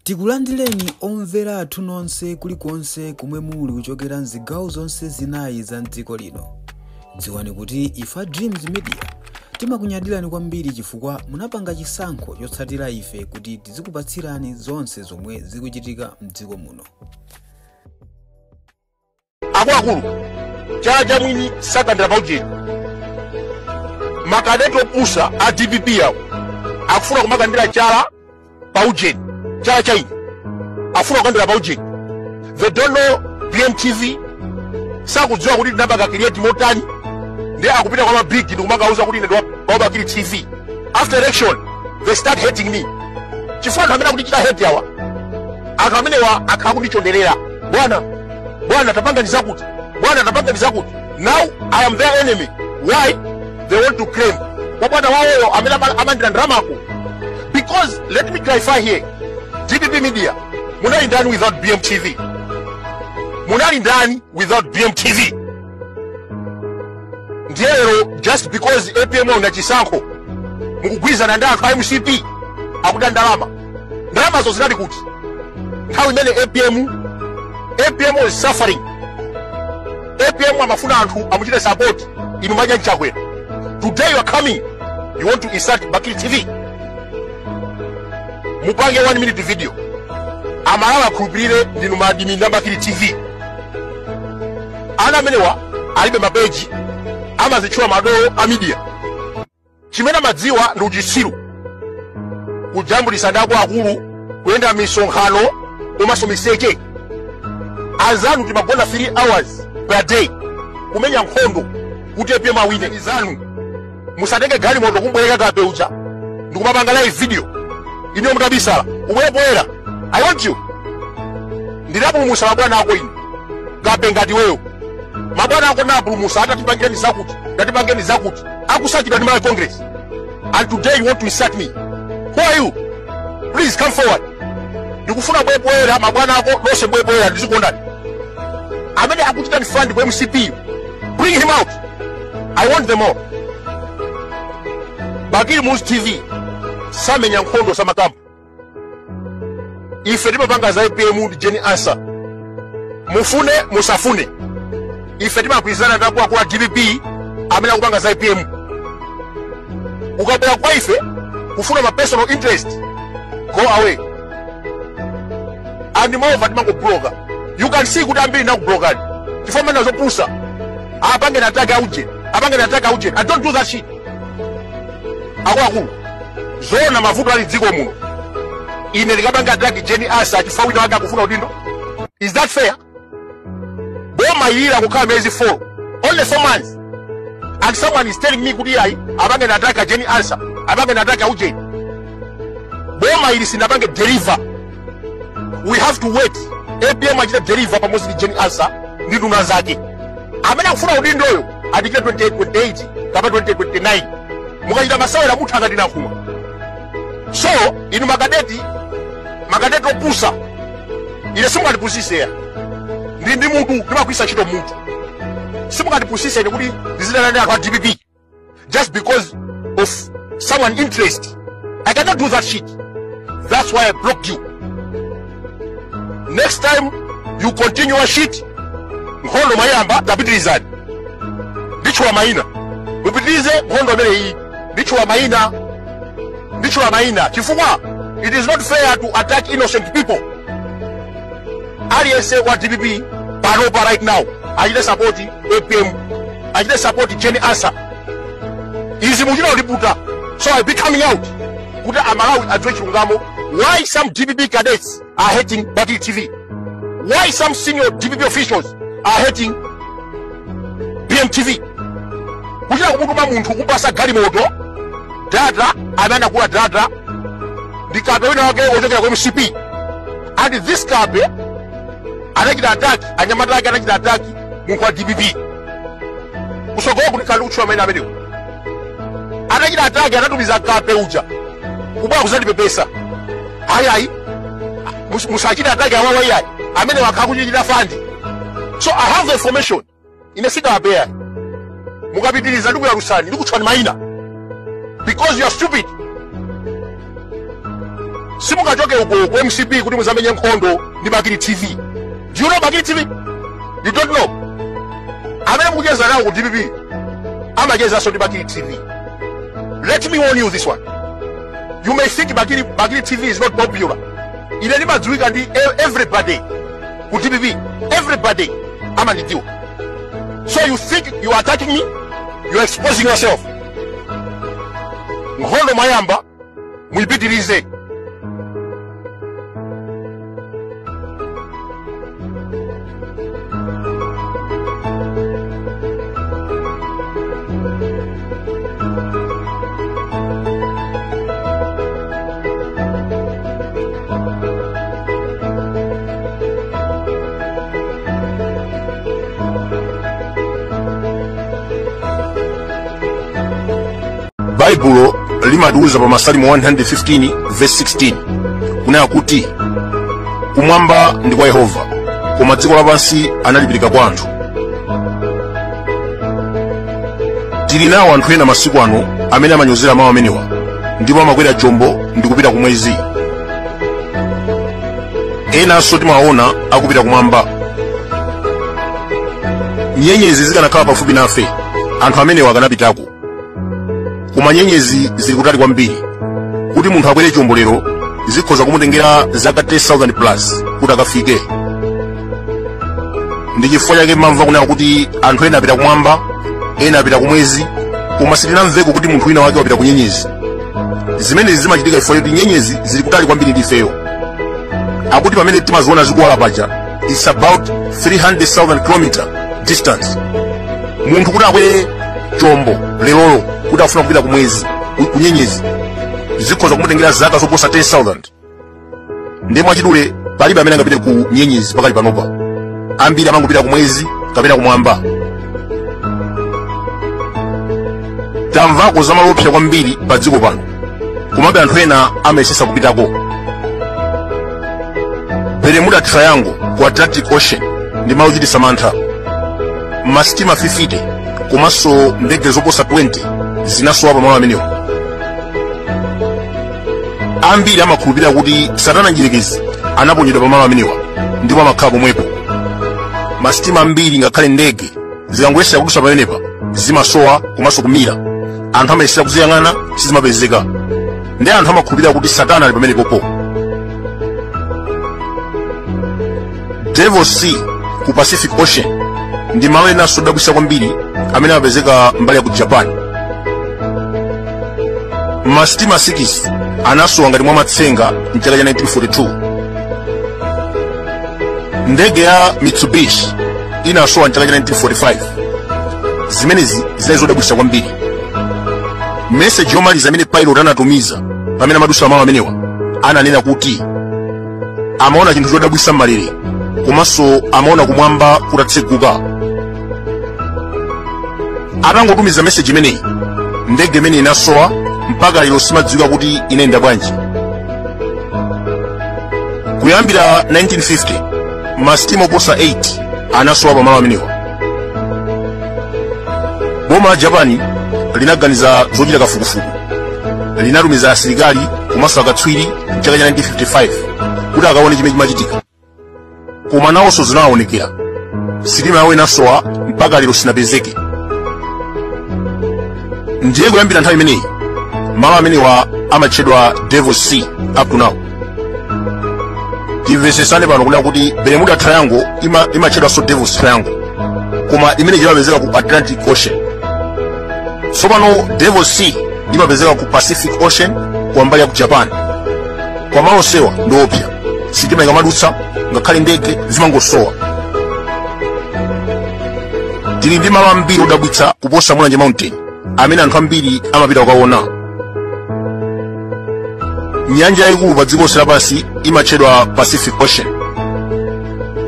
Tikulandireni omvera athu nonse kulikonse kumwe muli kuchokera mzigawo zonse zinayi za mdziko lino. Dziwani kuti ife Dreams Media timakunyadirani kwambiri chifukwa munapanga chisankho chotsatira ife kuti tizikupatsirani zonse zomwe zikuchitika mdziko muno. Akuluakulu, chala cha mwini sakandira paujeni. Makadeti opusa a DPP awo akufuna kumakandira chala paujeni, chala cha ine akufuna kukandira paujeni. They don't know BMTV, sakudziwa kuti tinapanga create motani, ndi akupita kwa mabigi ndikumakauza kuti ine ndi wa Bakili TV. After election they start hating me chifukwa anthu amene akutichita hate awa, anthu amenewa akhala kundichonderera, "Bwana, bwana, tapanga zakuti, bwana, tapanga zakuti." Now I am their enemy. Why? They want to claim kwa bwana wawoyo amene amandira ndalamaku. Because let me clarify here, DPP media, munali ndani without BMTV? Munali ndani without BMTV? Ndiye lero just because APM na chisankho mukugwirizana ndi anthu a MCP akuda ndalama. Ndalamazo zinali kuti nthawi imene APM was suffering? APM amafuna anthu amuchite support, inu madya mchakwera. Today you are coming, you want to insult Bakili TV. Mupange 1 minute video, Amalawi akhulupirire ndinu ma admin a Bakili TV. Ana amenewa alibe mapeji, amazitchula madolo a media. Chimene amadziwa ndi uchitsiru, kujambulisa ndi akuluakulu, kuyenda misonkhano komanso miseche. Anzanu timagona 3 hours per day kumenya nkhondo kuti APM awine. Zanu musatenge galimoto kumbwereka kape uja ndikumapanga live video iniyo mutabisala. Ubwere poyera, I want you. Ndinapulumusa mabwana ako ine, kape ngati weyo. Mabwana ako napulumusa atatipangeni zakuti, tatipangeni zakuti, akusachidwa ndi Malawi Congress, and today you want to insult me. Who are you? Please come forward. Ndikufuna bwere poyera, mabwana ako nonse bwere poyera, ndizikondani. Amene akuchita fund ku MCP, bring him out. I want them all. Bakili Muluzi TV samenya nkhondo zamakampu. Ife timapanga za APM ndi Jane Ansah, mufune musafune. Ife timagwirizana ndi akuluakulu a DPP amene akupanga za APM. Ukabwera kwa ife kufuna ma personal interest, go away. And moreover, timangobloka. You can see kuti ambiri nakublokani chifukwa mana zopusa, apange na attack auje, apange na attack auje. I don't do that shit. Akuluakulu, zoona mavuto ali dziko muno, ine ndikapanga attack Jane Ansah chifukwa wina wake akufuna udindo? Is that fair? Boma ilira kukhala miyezi 4, only 4 months, and someone is telling me kuti ayi, apange na attack Jane Ansah, apange na attack auje. Boma ili sinapange deliver. We have to wait APM achite deliver pamodzi ndi Jane Ansah ndi nduna zake. Amene akufuna udindoyo adikire 2028 kapena 2029. Mukachita masewera mutha ngati nakhuma. So inu makadeti, makadeti opusa, ine simungandipusise ya ndi mutu, ndimagwisa ntchito mutu. Simungandipusise ine kuti ndizidana ndi anthu a DPP just because of someone interest. I cannot do that shit. That's why I blocked you. Next time you continue your shit, nkhondo mayamba, tapitirizani, nditchula mayina. Mupitirize nkhondo amene iyi, nditchula mayina, nditchula mayina, chifukwa it is not fair to attack innocent people. Aliyense wa DPP panopa, right now, achite support APM, achite support Jane Ansah. Izi muchita kuliputa. So I be coming out kuti Amalawi adziwe chilungamo, why some DPP cadets are hating Bakili TV, why some senior DPP officials are hating BMTV. Kuchita kumutuma munthu, kumpasa galimoto, data amene anakula data ndi kape wina wake wochokera ku MCP, and this kape anachita attack anyamata ake, anachita attack munthu wa DPP. Kusogolo kuti khali kutchula amene amenewo anachita attack, anatumiza kape uja kubwera kuzandipepesa, "Ayi, ayi, musachite attack awawa, iyayi, amene wakhala kuchichita fund." So I have the information. Ine sikapeya. Mukapitiriza ndikuyalusani, ndikutchwani mayina because you are stupid. Simungachoke uko ku MCP kuti muzamenye nkhondo ndi Bakili TV. Do you know Bakili TV? You don't know. Amene mukucheza nawo ku DPP amachezanso ndi Bakili TV. Let me warn you this one. You may think Bakili TV is not popular. Ine ndimadziwika ndi everybody ku DPP. Everybody amandidziwa. So you think you are attacking me? You are exposing yourself. Nkhondo mwayamba, muyipitirize. Baibulo limatiuza pa Masalimo 115 verse 16 kunena kuti kumwamba ndi kwa Yehova, koma dziko lapansi analipereka kwa anthu. Tili nawo anthu ena masiku ano amene amanyozera mawu amenewa ndipo amakwera chombo ndi kupita kumwezi. Enanso timawaona akupita kumwamba. Nyenyezi zikanakhala pafupi nafe, anthu amenewa akanapitako. Koma nyenyezi zili kutali kwambiri kuti munthu akwere chombo lero zikhoza kumutengera zaka 10,000 plus kuti akafike. Ndi chifukwa chake mmamva kunena kuti anthu ena apita kumwamba, ena apita kumwezi, koma sitinamveko kuti munthu wina wake wapita ku nyenyezi. Zimenezi zimachitika chifukwa choti nyenyezi zili kutali kwambiri ndi ifeyo. Akuti pamene timaziona zikuwala paja, it's about 300,000 km distance. Munthu kuti akwere chombo lerolo kuti afuna kupita kumwezi, kunyenyezi, zikhoza kumutengera zaka zoposa 10,000. Ndiye mwachidule palibe amene angapite ku nyenyezi pakali panopa. Ambiri amangopita kumwezi kapena kumwamba. Tamvako za malo oopsa kwambiri pa dziko pano, komabe anthu ena amayesesa kupitako. Bermuda Triangle ku Atlantic Ocean ndi malo ochititsa mantha. Masitima 50 komanso ndege zoposa 20 zinasowa pamalo amenewa. Ambiri amakhulupirira kuti Satana Mdyerekezi anaponyedwa pamalo amenewa ndipo amakhala pomwepo. Masitima ambiri ngakhale ndege zikangoyesera kudutsa pamenepa zimasowa komanso kumira. Anthu amayesera kuziyang'ana, sizimapezeka. Ndi anthu amakhulupirira kuti Satana ali pamenepopo. Devil Sea ku Pacific Ocean ndi malo enanso odabwitsa kwambiri amene amapezeka mbali ya ku Japan. Masitima 6 anasowa ngati mwa matsenga mchaka cha 1942. Ndege ya Mitsubishi inasowa mchaka cha 1945. Zimenezi zinali zodabwitsa kwambiri. Meseji yomaliza imene pilot anatumiza pamene amadutsa malo amenewa ananena kuti amaona chinthu chodabwitsa m'malere komanso amaona kumwamba kutatseguka. Atangotumiza meseji imeneyi, ndege imene inasowa mpaka lero simadziwika kuti inayenda bwanji. Kuyambira 1950 masitima oposa 8 anasowa pamalo amenewa. Boma la Japan linaganiza zochita kafukufuku. Linatumiza asilikali komanso akatswiri mchaka cha 1955 kuti akaone chimene chimachitika, koma nawonso zinawaonekera. Sitima yawo inasowa mpaka lero sinapezeke. Ndiye kuyambira nthawi imeneyi malo amenewa amatchedwa Devil Sea up to now. Timvetsetsane pano kunena kuti Bermuda Triangle imatchedwanso Devil's Triangle, koma imene imapezeka ku Atlantic Ocean. Tsopano Devil Sea imapezeka ku Pacific Ocean kwa mbali ya ku Japan. Kwa malo onsewa ndi oopsa, sitima ikamadutsa ngakhale ndege zimangosowa. Tili ndi malo ambiri odabwitsa kuposa Mulanje Mountain amene anthu ambiri amapita kukaona. Nyanja yayikulu pa dziko lonse lapansi imatchedwa Pacific Ocean.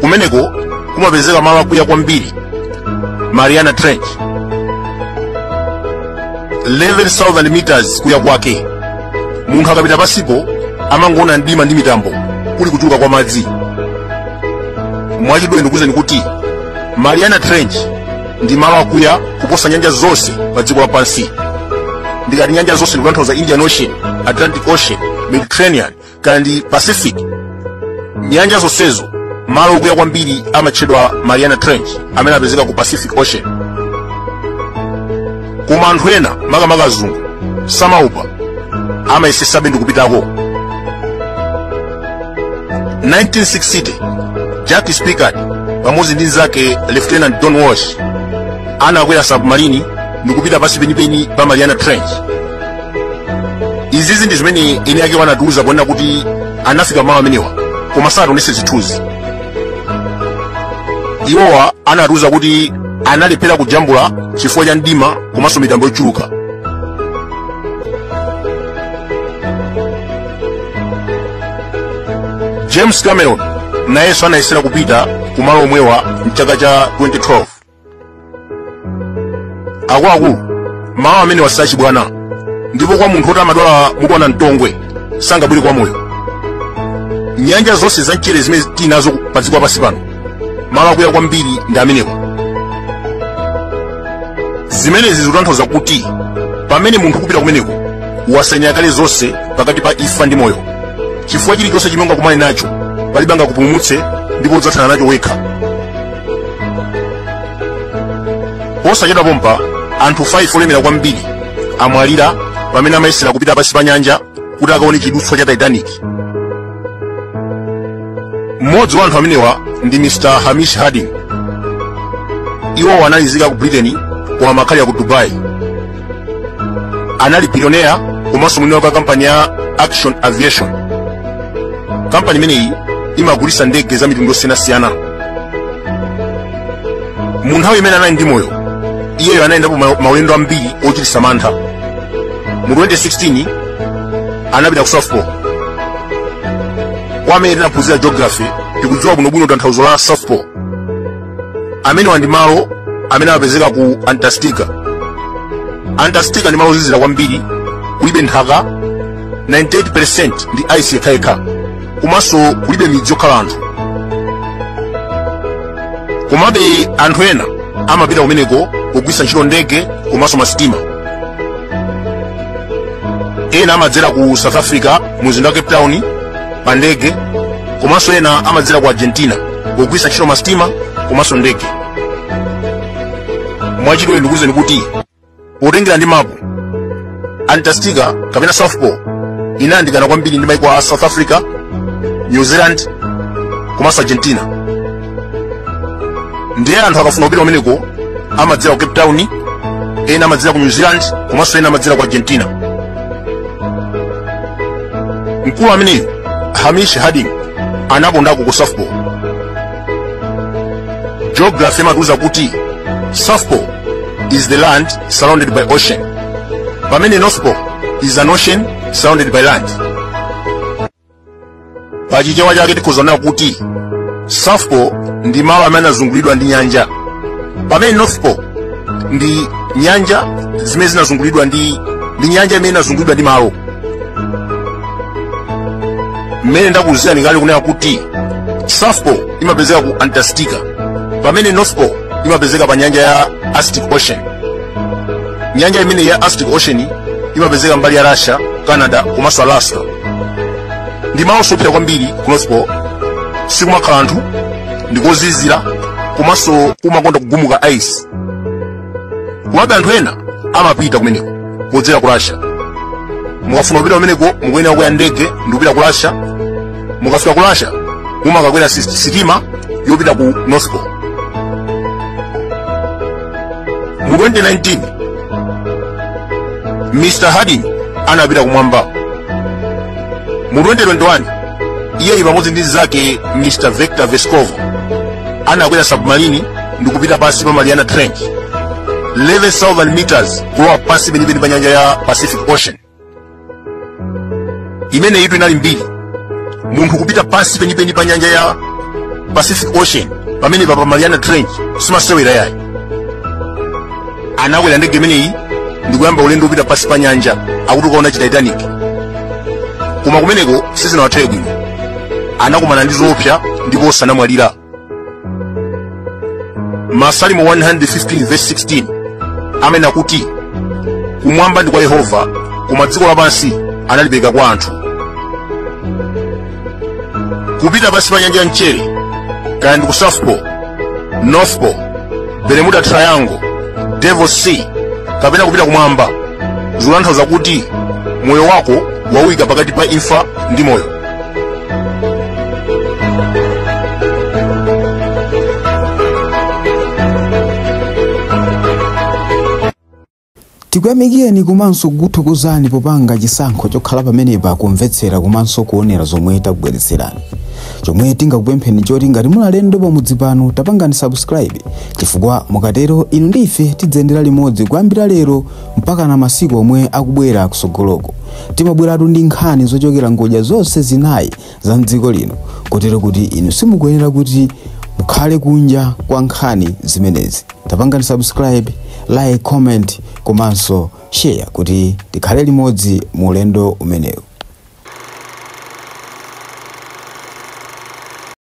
Kumeneko kumapezeka malo akuya kwambiri, Mariana Trench, 11,000 meters kuya kwake. Munthu akapita pansipo amangoona mdima ndi mitambo kuli kuchuluka kwa madzi. Mwachidule ndikuwuzeni kuti Mariana Trench ndi malo akuya kuposa nyanja zonse pa dziko lapansi. Ndikati nyanja zonse ndikutanthauza Indian Ocean, Atlantic Ocean, Mediterranean kaya ndi Pacific, nyanja zonsezo malo okuya kwambiri amatchedwa Mariana Trench amene apezeka ku Pacific Ocean. Koma anthu ena, makamaka azungu, samaopa, amayesetsabe ndi kupitako. 1960 Jacques Piccard pamodzi ndi nzake Lieutenant Don Walsh anakwera submarine ndikupita pansi penipeni pa Mariana Trench. Izizi ndi zimene eni ake anatiuza ponena kuti anafika malo amenewa koma sanationetse zithunzi. Iwowa anatiuza kuti analephera kujambula chifukwa cha mdima komanso mitambo yochuluka. James Cameron nayenso anayesera kupita kumalo omwewa mchaka cha 2012. Akuluakulu, malo amenewa sachibwana, ndipo kwa munthu woti amadwala mutu wa namtongwe sangabwere kwa moyo. Nyanja zonse za mchere zimene tili nazo pa dziko lapansi pano, malo akuya kwambiri ndi amenewa. Zimenezi zikutanthauza kuti pamene munthu kupita kumeneko wasainira kale zonse pakati pa imfa ndi moyo, chifukwa chilichonse chimene ungakumane nacho palibe angakupulumutse ndipo udzathana nacho wekha. Posachedwa pompa anthu 5 olemera kwambiri amwalira pamene amayesera kupita pansi pa nyanja kuti akaone chidutswa cha Titanic. Mmodzi wa anthu amenewa ndi Mr Hamish Harding. Iwo anali nzika ku Britain koma amakhalira ku Dubai. Anali billionaire komanso mwini wake wa kampani ya Action Aviation. Kampani imeneyi imagulitsa ndege za mitundu yosiyanasiyana. Mu nthawi imene anali ndi moyo, iyeyo anayendapo maulendo ambiri ochititsa mantha. Mu 2016 anapita ku South Pole. Kwa amene tinaphunzira geography tikudziwa bwinobwino tanthauzo la South Pole. Amenewa ndi malo amene amapezeka ku Antarctica. Antarctica ndi malo ozizira kwambiri, kulibe nthaka, 98% ndi ice yekhayekha, komanso kulibe midzi yokhala anthu. Komabe anthu ena amapita kumeneko pogwiritsa ntchito ndege komanso masitima. Ena amadzera ku South Africa mu mzinda wa Cape Town pa ndege, komanso ena amadzera ku Argentina pogwiritsa ntchito masitima komanso ndege. Mwachidule ndikuwuzeni kuti potengera ndi mapu, Antarctica kapena South Pole inayandikana kwambiri ndi maiko a South Africa, New Zealand komanso Argentina. Ndiye anthu akafuna kupita kumeneko amadzera ku Cape Town, ena amadzera ku New Zealand komanso ena amadzera ku Argentina. Mkulu ameneyu Hamish Harding anapondako ku South Pole. Geography imatiuza kuti South Pole is the land surrounded by ocean, pamene North Pole is an ocean surrounded by land. Pachichewa chake tikhoza kunena kuti South Pole ndi malo amene anazungulidwa ndi nyanja, pamene North Pole ndi nyanja zimene zinazungulidwa ndi nyanja imene inazungulidwa ndi malo. Mmene ndakuwuzirani kale kunena kuti South Pole imapezeka ku Antarctica, pamene North Pole imapezeka pa nyanja ya Arctic Ocean. Nyanja imene ya Arctic Ocean imapezeka mbali ya Russia, Canada komanso Alaska. Ndi malo oopsa kwambiri ku North Pole, sikumakhala anthu, ndikozizira komanso kumakonda kugumuka ice. Komabe anthu ena amapita kumeneko podzera ku Russia. Mukafuna kupita kumeneko mukuyenera kukwera ndege ndikupita ku Russia. Mukafika ku Russia mumakakwera sitima yopita ku North Pole. Mu 2019 Mr Harding anapita kumwamba. Mu 2021 iyeyi pamodzi ndi nzake Mr Victor Vescovo anakwera submarine ndikupita pansi pa Mariana Trench, 11,000 meters kulowa pansi penipeni pa nyanja ya Pacific Ocean. Imeneyitu inali mbiri, munthu kupita pansi penipeni pa nyanja ya Pacific Ocean pamene pa Mariana Trench simasewera yayi. Anakwera ndege imeneyi ndikuyamba ulendo upita pansi pa nyanja akuti kukaona chi Titanic, koma kumeneko sizinawathere bwino. Anakumana ndi zoopsa ndipo anamwalira. Masalimo 115 verse 16 amene akuti kumwamba ndi kwa Yehova, koma dziko lapansi analipereka kwa anthu. Kupita pansi pa nyanja ya mchere, kaya ndi ku South Pole, North Pole, Bermuda Triangle, Devil Sea kapena kupita kumwamba, zikutanthauza kuti moyo wako wawika pakati pa imfa ndi moyo. Tikuyamikeni komanso kukuthokozani popanga chisankho chokhala pamenepa kumvetsera komanso kuonera zomwe takubweretserani. Chomwe tingakupempheni choti ngati muli alendo pamudzi pano, tapangani subscribe, chifukwa mukatero inu ndi ife tidzayendera limodzi kuyambira lero mpaka na masiku omwe akubwera kusogoloko. Timabweratu ndi nkhani zochokera ngodya zonse zinayi za mdziko lino, kotero kuti inu simukuyenera kuti mukhale kunja kwa nkhani zimenezi. Tapangani subscribe, like, comment komanso share kuti tikhale limodzi mu ulendo umenewu.